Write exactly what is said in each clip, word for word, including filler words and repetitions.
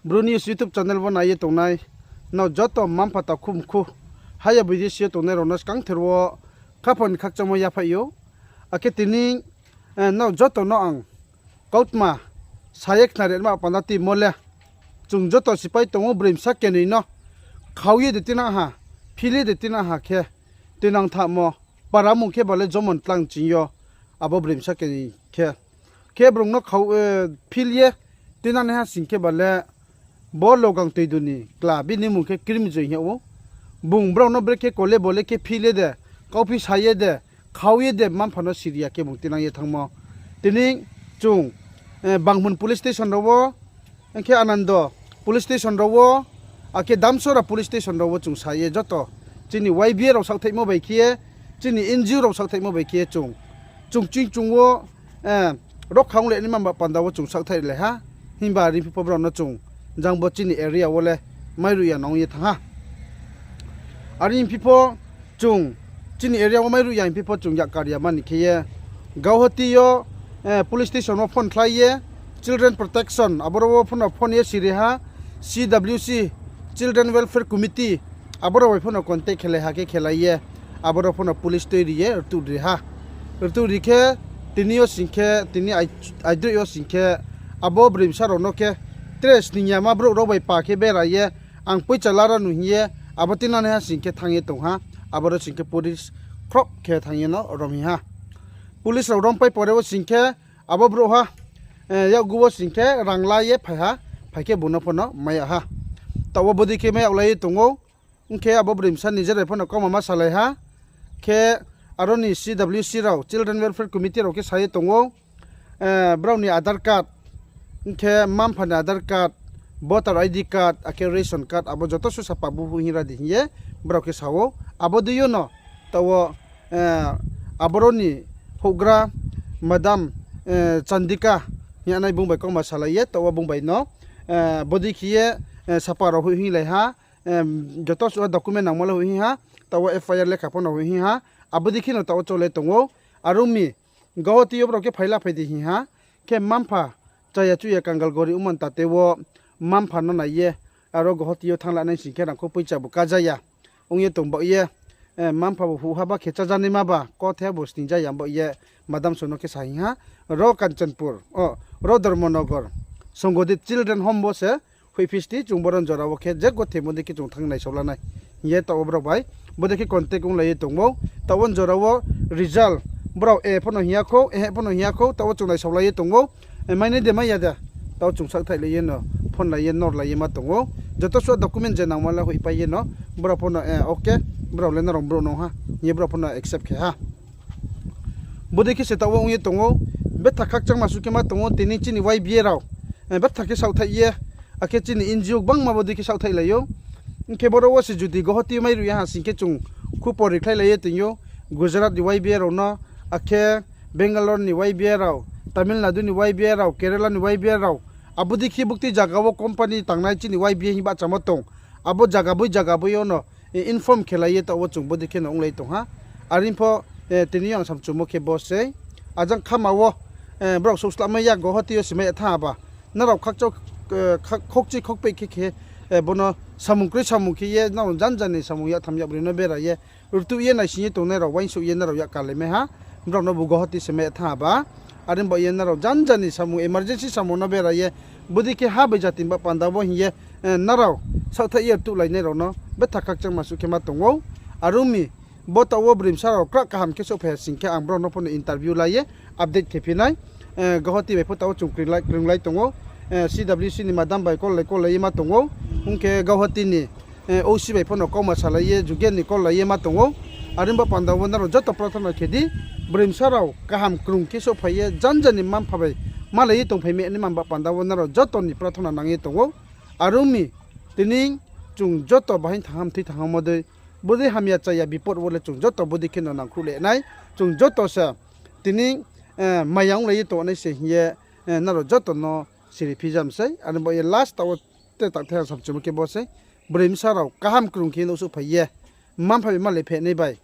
Bru News YouTube channel wo nai ye tongnai nrao joto mma-mpha takhu mkhu, haya bidesi yo tongnai rao no skangther wo khaphang ni khakchangmo yaphaih ou. Akhe tini, eh, nrao joto no ang kautma sa ye khnari nima panda timo le, chung joto sipai tong ou, broi bsa kenoi no khau ye de tinang ha, phil ye de tinang ha khe, tinang thamo, para mung khe ba le Jomon Tlang ching yo, abo broi bsa kenoi khe. Khe brung no khau, eh, phil ye tinangnaiha sing khe ba le, bo Logang Toidu ni kla, bini mung khe Krimjoi hing yag ou. Bung brao no brekhe kole bole khe phil ye de, kauphi sa ye de, khau ye de, mma-mpha no siri ya khe bung tinang ye thanngmo. Tini chung, eh, Banghmun police station rao wo, hing khe Anando police station rao wo, akhe Damsora police station rao wo chung sa ye joto chini Y B A rao saohthaihmo bai khe ye, chini N G O rao saohthaihmo bai khe ye chung, chung ching chung wo, eh, rokha ong le nima ba panda wo chung saohthaihlai ha. Himba are phi pho brao no chung jang bo chini area wo le mairuh ya nang ye thanng ha. Are phi pho chung chini area wo mairuh ya hing phi pho chung yak kar ya mani khe ye Guwahati yo, eh, police station wo phone khlai ye, Children Protection, aboro wo phone, phone ye siri ha, C W C, Children Welfare Committee, aboro bai phone contact khelai ha khe khelai ye, aboro phone police tui ri ye rtuh ri ha. Rtuh ri khe, tini yo sing khe, tini ai-, aidroih yo sing khe, abo broi bsa rao no khe, tre sning yama brouh rao bai pa khe bera ye, ang poicha lara nu hing ye, abo tinangnaiha sing khe thanng ye tong ha, aboro sing khe police khroh khe thanng ye no rom hing ha. Police rao rompai pore wo sing khe, abo brouhha, eh, yakgu wo sing khe rang la ye phai ha, phai khe bung no phone mai yag ha. Taoh wo bodei khe mai yaglai ye tong ou, ong khe abo broi bsa ni je bai phone kauma ma salai ha, khe aro ni C W C rao, Children Welfare Committee rao khe sa ye tong ou, eh, brao ni Aadhaar card, ong khe mma-mpha ni Aadhaar card, voter I D card, akhe ration card, abo joto susa pabu hu hing ra di hing ye, brao khe sa ou. Abo dei yo no, taoh wo, eh, aboro ni houhgra, madam, eh, Chandika hing ye nai bung bai kauma salai ye, taoh wo bung bai no, eh, bodei khe ye, eh, sapa rao hoih hinglai ha, eh, joto suh document nangmo le hoih hing ha, taoh wo F I R lekha pho no hoih hing ha, abo dei khe no taoh wo cholai tong ou. Are ong mi, Guwahati yo brao khe phai la phai di hing ha, khe mma-mpha chaya chuh ya kangal gori ongmo ni tate wo mma-mpha no nai ye, aro Guwahati yo thanng la nai sing khe rangkho poicha bu ká ja ya. Ong ye tong baoh ye, eh, mma-mpha bu huh ha ba khe chájanaima ba, kothe bu sning ja ya baoh ye, madam so no khe sa hing ha, ro Kanchanpur, o, ro Dharmanagar, Sanghodit Children Home wo se, hoihphi sti chung boro jora wo khe je gothe bodei khe chung thanng naisao la nai hing ye taoh wo brao bai bodei khe contact onglai ye tong ou. Taoh wo jora wo result brao e pho no hing ya khou, ehe pho no hing ya khou, taoh wo chung naisao lai ye tong ou. Eh, mai nai de mai ya de, taoh chung saohthaihlai ye no, phone lai ye, nor lai ye ma tong ou. Joto suh document je nangmo le hoihpai ye no, brao pho no, eh, okay, brao le nrao brouh no ha hing ye brao pho no accept khe ha. Bodei khe se taoh wo ong ye tong ou, betha khakchangma suh khe ma tong ou, tini chini Y B A rao, eh, betha khe saohthaih ye, akhe chini N G O gbangma bodei khe saohthaihlai ou. Ong khe boro wo se judi Guwahati yo mairuh ya ha sing khe chung khupor rikhlailai ye tong ou, Gujarat ni Y B A rao no, akhe Bangalore ni Y B A rao, Tamil Nadu ni Y B A rao, Kerala ni Y B A rao, abo dei khe buktui zaga wo company tangnai chini Y B A hing bahchamo tong, abo zaga boi zaga boi yo no, eh, inform khelai ye taoh wo chung bodei khe no onglai tong ha. Are pho, eh, tini yo ang samchumo khe bo sei. Ajang khama wo, eh, brao souhslamai ya Guwahati yo simai ya thanng ha ba. Nrao khakchao, eh, khak-, khokchi khokpei khe khe, eh, bo no samung kroi samung khe ye, nrao janja ni samung yaktham yakbroi no bera ye, rtuh ye naising ye tongnai rao uaingsouh ye nrao yak kalaimai ha. Brao no bu Guwahati simai ya thanng ha ba. Are baoh ye nrao janja ni samung, emergency samung no bera ye, bodei khe ha bai jati ba panda wo hing ye, eh, nrao saohthaih ye rtuhlainai rao no betha khakchangma suh khe ma tong ou. Are ong mi, bo taoh wo broi bsa rao krah kaham khe souhphai ha sing khe ang brao no pho no interview lai ye update khe phi nai. Eh, Guwahati bai pho taoh wo chung kringlai, kringlai tong ou. Eh, C W C ni madam bai call lai, call lai ye ma tong ou. Ong khe Guwahati ni, eh, O C bai pho no kauma salai ye, Jugen ni call lai ye ma tong ou. Are ba panda wo nrao joto prathona khe di, broi bsa rao kaham krung khe souhphai ye, janja ni mma-mpha bai malai ye tongphai mai nima ba panda wo nrao joto ni prathona nang ye tong ou. Are ong mi, tini chung joto bahai thanng ham thui thanng hamo dei, bodei hamya chaya bipod wo le chung joto bodei khe no nangkhruh le nai, chung joto se tini, eh, maya onglai ye tongnai se hing ye, eh, nrao joto no siri phi jam sei. Are baoh ye last taoh wo te tak the ang samchumo khe bo sei, broi bsa rao kaham krung khe nouhsouhphai ye, mma-mpha bai malai phehnai bai,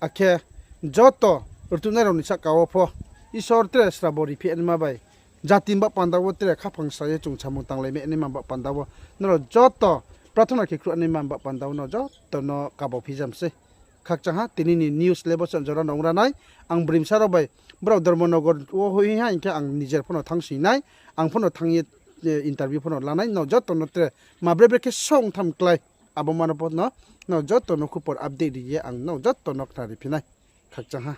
akhe joto rtuhnai rao ni sahka wo pho Isor tre srabo ri phehnai ma bai, jati ni baoh panda wo tre khaphang sa ye chung samung tanglai mai naima baoh panda wo, nrao joto prathona khe khruh naima baoh panda wo no joto no kabo phijam sei. Khakchang ha, tini ni news le bo se jora no ong ra nai. Ang brimsa rao bai, brao Dharmanagar wo hoih ha hing khe ang nijer pho no thanngsing nai, ang pho no thanng ye, eh, interview pho no la nai, nrao joto no tre ma bre bre khe song tham klái, abo ma no pho no, nrao joto no khupor update ri ye ang nrao joto no khnari phi nai. Khakchang ha.